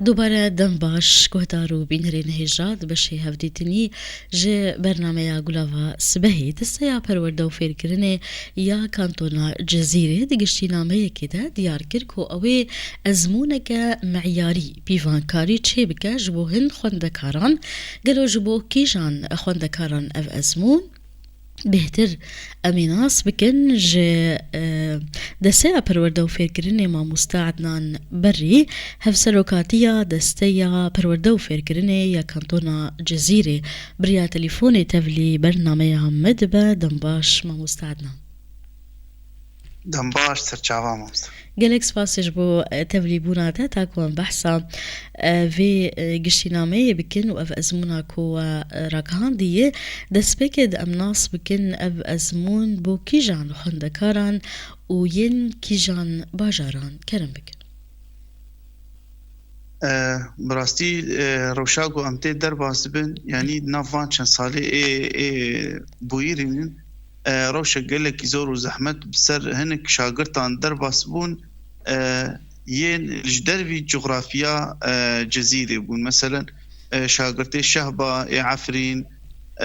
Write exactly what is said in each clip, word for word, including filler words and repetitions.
Dubare dem baş, guhdar û bînerên hêja di beşê hevdîtinî ji bernameya Gulava Sibehê, Desteya Perwerde û Fêrkirinê ya Kantona Cizîrê di giştînameyekê de diyar kir ku ew ê ezmûneke meyarî pîvankarî çêbike ji bo hin xwendekaran. Gelo ji bo kîjan xwendekaran ev ezmûn? Bêhtir em ê nas bikin ji, e, Desteya Perwerde û Fêrkirinê mamoste Ednan Berrî, hevserokatiya Desteya Perwerde û Fêrkirinê ya Kantona Cizîrê bi riya telîfonê tevlî bernameya me dibe. Dem baş, mamoste Ednan. Dem baş, serçava mamoste. Gelek spas ji bo, e, tevlîbûna te, ta ku em behsa, e, vê, e, giştînameyê bikin û ev ezmûna ku we, e, ragihandiye. Destpêkê de em nas bikin ev ezmûn bo kîjan xwendekaran û yên kîjan bajaran. Kerem bikin. E, bi rastî, e, rewşa ku em tê derbas dibin, yanî di nav van çend salê ê, ê bûyîrînin, e, rewşek gelekî zor û zehmet bi ser hinek şagirtan derbas bûn, e, yên ji dervî coxrafiya, e, Cizîrê bûn. Meselen, e, şagirtê Şehba ê Efrîn, e,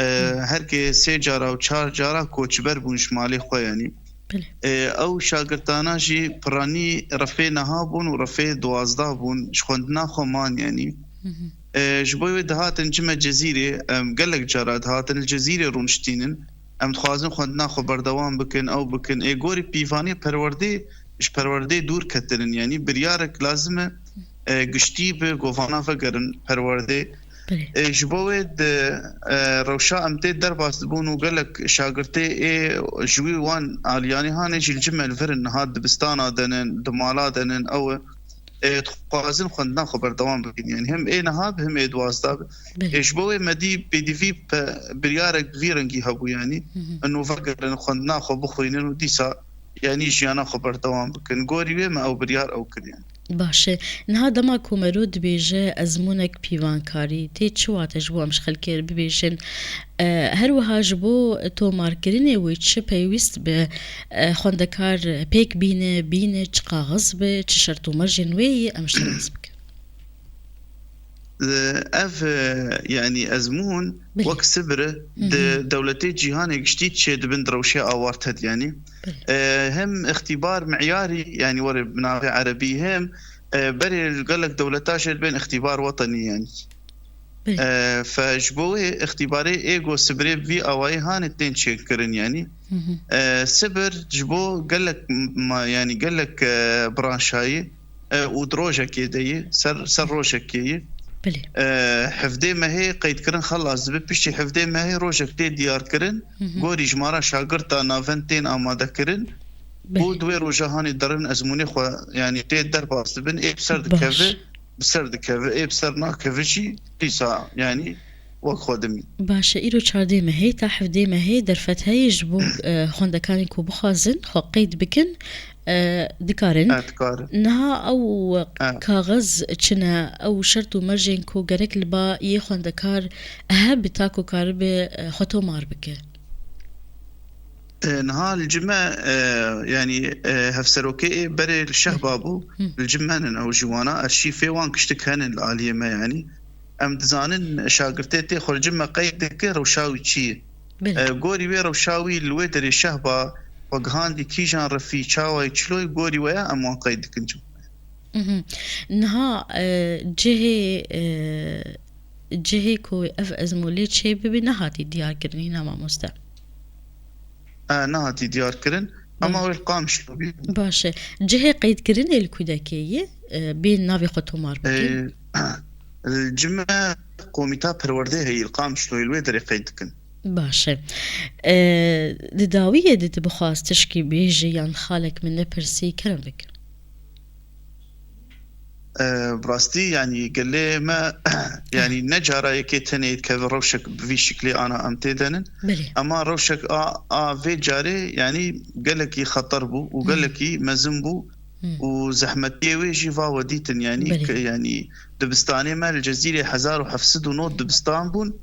Hmm. her kê sê cara û çar cara koçber bûn ji malê xwe, yanî. Belê. E, ew şagirtana jî piranî refê neha bûn û refê duwazdeh bûn, ji xwendina xwe man, yanî. Hı hı. E, ji bo wê dihatin cime Cezîrê, em gelek cara dihatin li Cezîrê rûniştînin. Em dixwazin xwendina xwe berdewam bikin, ew bikin. Ê gorî pîvanê perwerdê, ji perwerdê dûr ketinin. Yanî biryarek lazim e, e, giştî bi govana vegerin perwerdê. Belê. E, ji bo wê di, e, rewşa em tê derbas dibûn û gelek şagirtê ê ji wî wan aliyanê hanê jî li cime li vir in, niha dibistana de nin, di mala de nin, ew e, e, dixwazin xwendina xwe berdewam bikin. Yanî hem ê niha bi, hem ê duwazdeh bi. Belê. E, ji bo wê me dî pêdivî pe-, biryarek bi vî rengî hebû, yanî. Hı hı. Ino vegerin xwendina xwe bixwînin û dîsa, yanî jiyana xwe berdewam bikin. Gorî wê me ew biryar ew kir, yanî. Baş e. Niha dema ku mero dibêje ezmûnek pîvankarî, tê çi wate ji bo em ji xelkê re bibêjin? E, her wiha ji bo tomarkirinê wê çi pêwîst bi, e, xwendekar pêk bîne, bîne, çi kaxiz bi, çi şert û mercên wê yî em ji te nas bikin. Ev, e, yanî ezmûn Belê. wek sibir e, Hı hı. di dewletê cîhanê giştî çêdibin di rewşê awarte de, yanî. Belê. E, hem îxtîbar meyarî, yanî were bi navê erebî, hem, e, berê li gelek dewleta jê dibên îxtîbar wetenî, yanî. Belê. E, fe ji bo wê îxtîbarê ê go sibirê bi vî awayî hanê tên çêkirin, yanî. Hı hı. E, sibir ji bo gelek ma-, yanî gelek, e, branşayî, e, û di rojekê de yê, ser, ser rojekê yê. Belê. E, hevdê mehê qeydkirin xelas dibe, piştî hevdê mehê rojek tê diyarkirin, Hı hı. gorî jimara şagirta navend tên amadekirin Belê. û di wê roja hanê derin ezmûnê xwe, yanî tê derbas dibin, ê bi ser Baş. dikeve, bi ser dikeve, ê bi ser nakeve jî dîsa, yanî wek xwe dimî. Baş e, îro çardê mehê ta hevdê mehê derfet heye ji bo, e, xwendekarên ku bixwazin xwe qeyd bikin, e, dikarin. E, dikarin. Niha ew E. kaxiz çi ne, ew şert û mercên ku gerek li ba yê xwendekar hebe ta ku karibe, e, xwe tomar bike? E, niha li cime, e, yanî, e, hevserokê ê berê li Şehba bû, Hı. li cime nin ew jî wana, arşîfê wan kiştik henin li aliyê me, yanî. Em dizanin şagirtê tê xwe li cime qeyd dike, rewşa wî çi ye? Belê. E, gorî wê rewşa wî li wê derê Şehba xwe gihandî kîjan refî, çawa yî, çilo yî, gorî we ya em wan qeyd dikin cime. Mhm. Niha, e, cihê, e, cihê ku ev ezmûn lê çêbibî nehatî diyarkirin hîna mamoste? E, nehatî diyarkirin. Belê. Ama wê li Qamişlo bî. Baş e. Cihê qeydkirinê li ku de kê ye? E, bên navê xwe tomar bikin. E, li cime komîta perwerdê heyî li Qamişloyê li wê derê qeyd dikin. Baş e. E, di dawiyê de tu bixwaz tişkî bêjî yan xalek min nepirsî, kerem bikin. E, bi rastî, yanî gelê me, yanî ne cara yekê tenê dikeve rewşek bi vî şiklê ana em tê denin. Belê. Ema rewşek a, a vê carê, yanî gelekî xeter bû û Hmm. gelekî mezin bû Hmm. û zehmetiyê wê jî va we dîtin, yanî Belê. ke-, yanî dibistanê me li Cezîrê hezar û heft sed û nod dibistan bûn.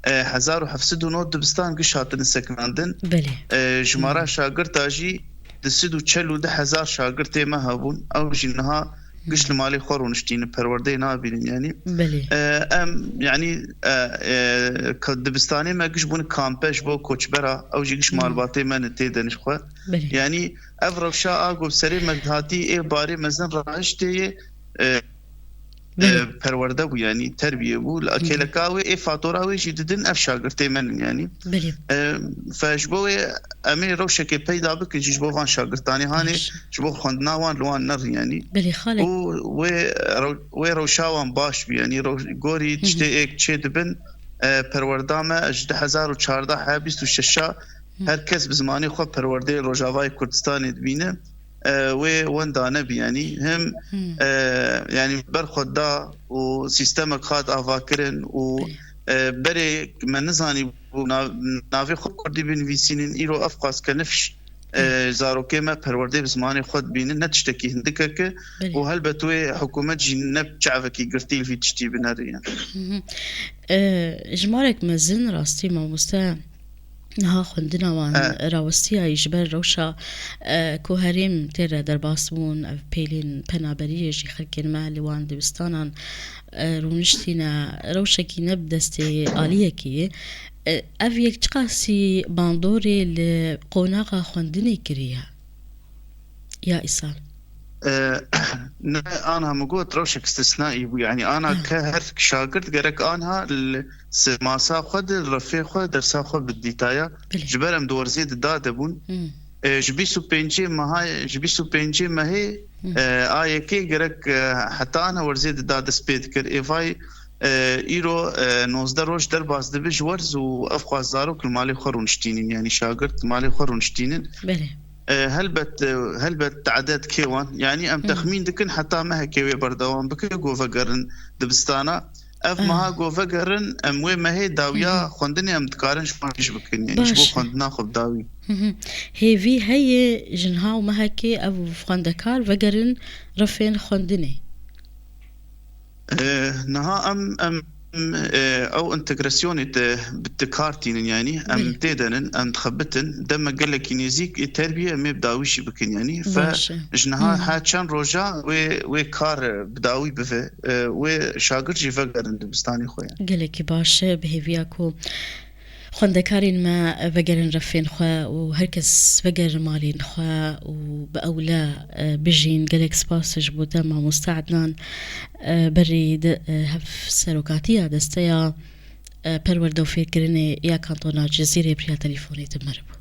E, hezar û heft sed û nod dibistan giş hatine sekinandin. Belê. E, jimara Hmm. şagirta jî du sed û çel û du hezar şagirtê me hebûn. Ew jî niha giş li malê xwe rûniştînin, perwerdeyê nabînin, yanî. Belê. E, em, yanî, e, e, ka-, dibistanê me giş bûne kampe ji bo koçbera, ew jî giş malbatê me ne tê de ji xwe. Belê. Yanî, ev rewşa a ku bi serê me hatî ê barê mezin rahiştê yê, e, Belê. e, perwerde bû, yanî terbiyê bû. Li Hı hı. kêleka wê ê fatora wê jî didin ev şagirtê me nin, yanî. Belê. E, fe ji bo wê em ê rewşekê peyda bikin jî ji bo van şagirtanê hanê, Baş. ji bo xwendina wan li wan nerin, yanî. Belê, xalê. Û wê rew-, wê rewşa wan baş bî, yanî rew-, gorî Hı hı. tiştê êk çê dibin, e, perwerda me ji du hezar û çardeh he bîst û şeş a Hı. her kes bi zimanê xwe perwerdeyê Rojavayê Kurdistanê dibîne. E, wê wenda nebî, yanî him, Hı. e, yanî ber xwe da û sîstemek hat avakirin û, Belê. e, berê me nizanî bû nav-, navê xwe kurdî binivîsînin, îro ev qas ke nifş, e, Belê. zarokê me perwerdeyê bi zimanê xwe dibînin, ne tiştekî hindikeke Belê. û helbet wê hikûmet jî ne çavekî girtî li vî tiştî bineriye. Hı hı. E, jimarek mezin rastî mamoste niha xwendina wan E. rawestiyayî ji ber rewşa, e, ku herêm tê re derbas bûn, ev pêlên penaberiyê jî xelkên me li wan dibistanan, e, rûniştîne, rewşekî ne bi destê aliyekî ye. E, ev yek çiqasî bandorê li qonaxa xwendinê kiriye? Ya Îsal. E, ne, anha min got rewşek istisnaî bû. Yanî ana Ha. ke her şagirt gerek anha li se-, masa xwe de, li refê xwe, dersa xwe bidîtaya. Belê. Ji ber em di werzê de dadibûn. Hmm. E, ji bîst û pêncê meha, ji bîst û pêncê mehê, Hmm. e, a yekê gerek, e, heta ana werzê de da dest pê dikir. Êvay, e, îro, e, nozdeh roj derbas dibe ji werz û ev xwe zarok li malê xwe rûniştînin. Yanî şagirt li malê xwe rûniştînin. Belê. E, helbet, e, helbet tedet kê wan. Yanî em Hı. texmîn dikin heta mehekê wê berdewam bike, ku vegerin dibistana. Ev Ah. meha ku vegerin, em wê mehê dawiya Hı hı. xwendinê em dikarin ji wan tîj bikin. Yanî ji bo Baş e. xwendina xwe bi dawî. Hı hı. Hêvî heye ji niha û mehekê ev xwendekar vegerin refên xwendinê. E, niha em, em, e, ew întegrasyonê te bi, di kar tînin, yanî em Belê. tê de nin, em dixebitin, deme gelekî nêzîk ê terbiyê em ê bi dawî jî bikin, yanî fe Baş e. ji niha Hı. her çend roja wê, wê kar, e, bi dawî bive, e, wê şagirt jî vegerin dibistanê xwe, yanî. Gelekî baş e, bi hêviya ku xwendekarên me vegerin refên xwe û her kes vegerin malên xwe û bi ewle, e, bijîn. Gelek spas ji bo te, mamoste Ednan, e, berî de, e, hevserokatiya desteya, e, perwerde û fêrkirinê ya kantona Cizîrê bi riya telefonê te me re bû.